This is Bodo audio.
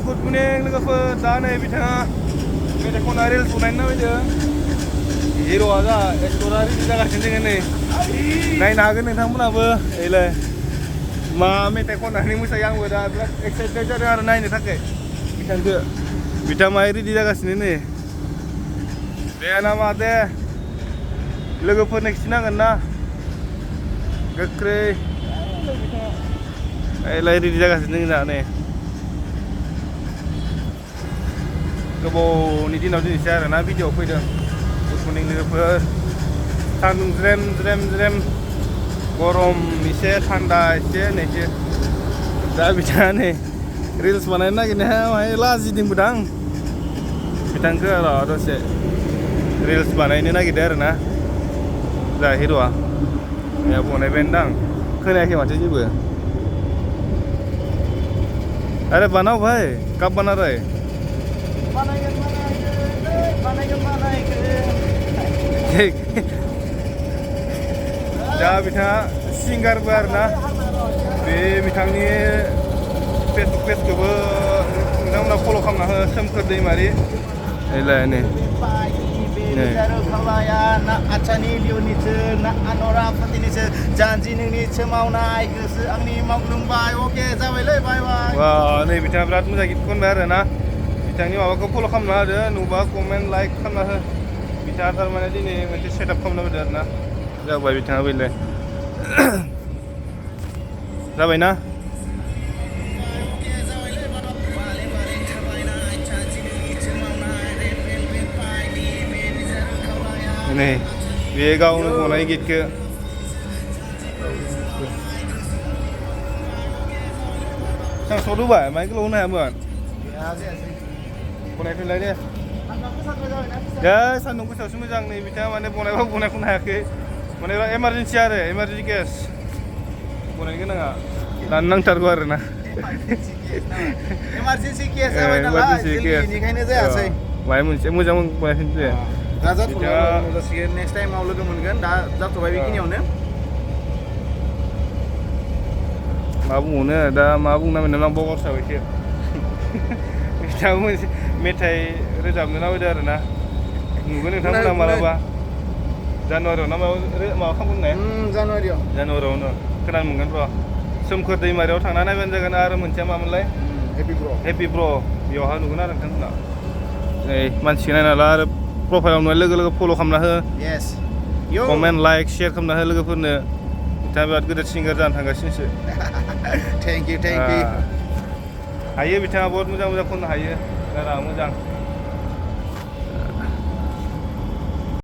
गुड मर्निं लोगोफोर दा नै बिथाङा मेथाइ खनना रिल्स बनायनो नामायदों हिर'आ जा एक्टरा रेडि जागासिनो जोङो नै नायनो हागोन नोंथांमोनाबो एलाय मा मेथाइ खननानै मोसायो आंबो दा बिराद एक्साइटेड जादों आरो नायनो थाखाय बिथांखौ बिथाङा रेडि जागासिनो नै दे नामा दे लोगोफोरनो खिन्थिनांगोन ना गोख्रै एलाय रेडि जागासिनो जोंना नै गोबावनि दिनाव दिनैसो आरोना भिडिअ फैदों गुड मर्निं लोगोफोर सान्दुं ज्रेम ज्रेम ज्रेम गरम एसे थान्दा एसे नैसो दा बिथाङा नै रिल्स बानायनो नागिरनाया माहाय लाजिदोंबोदां बिथांखौ र' दसे रिल्स बानायनो नागिरदों आरोना जा हिर'आ बनायबायदां खोनायाखै माथो जेबो अरे बनाओ भाई कब बना रहे दा बिथाङा सिंगारबो आरोना बे बिथांनि फेसबुक पेजखौबो नोंथांमोना फल' खालामना हो सोमखोर दैमारि एलाय नै ना आचानि लिउनिसो ना आनरा फातिनिसो जानजि नोंनिसो मावनाय गोसो आंनि मावग्लुंबाय अके जाबायलै बाय बाय वा नै बिथाङा बिराद मोजां गित खनबाय आरोना बिथांनि माबाखौ फल' खालामना होदो नुबा कमेन्ट लाइक खालामना हो बिथाङा थारमाने दिनै मोनसे सेटआप खालामना होदो आरोना जाबाय बिथाङा बेलाय जाबायना नै बे गावनो बनाय गितखौ सांसद होबाय माहाय गोलाव होनो हायामोन बनायफिनलाय दे सान्दुं गोसायावसो मोजां नै बिथाङा माने बनायबाबो बनायख'नो हायाखै माने इमारजेन्सि आरो इमारजेन्सि केस बनायनो गोनाङा दानो नांथारगौ आरोना इमारजेन्सि केस जाबाय नालाय बेनिखायनो जायासै माहाय मोनसे मोजां बनायफिनदो दा जाथ'सिगोन नेक्स्ट टाइमाव लोगो मोनगोन दा जाथ'बाय बेखिनियावनो मा बुंबावनो दा मा बुंनांगोन आं बावगारसाव एसे बिथाङाबो मोनसे मेथाइ रोजाबनो नामायदों आरोना नुगोन नोंथांमोना मालाबा जानुवारियाव ना माबा खालामनाय जानुवारियावनो खोनानो मोनगोन र' सोमखोर दैमारियाव थांना नायबानो जागोन आरो मोनसेया मामोनलाय हेपि ब्र' बेयावहा नुगोन आरो नोंथांमोना नै मानसिखौ नायना ला आरो प्रफाइलाव नुनाय लोगो लोगो फल' खालामना हो कमेन्ट लाइक शेयार खालामना हो लोगोफोरनो बिथाङा बिराद गिदिर सिंगार जानो थांगासिनोसो थेंक इउ हायो बिथाङा बहुत मोजां मोजां खननो हायो गारा मोजां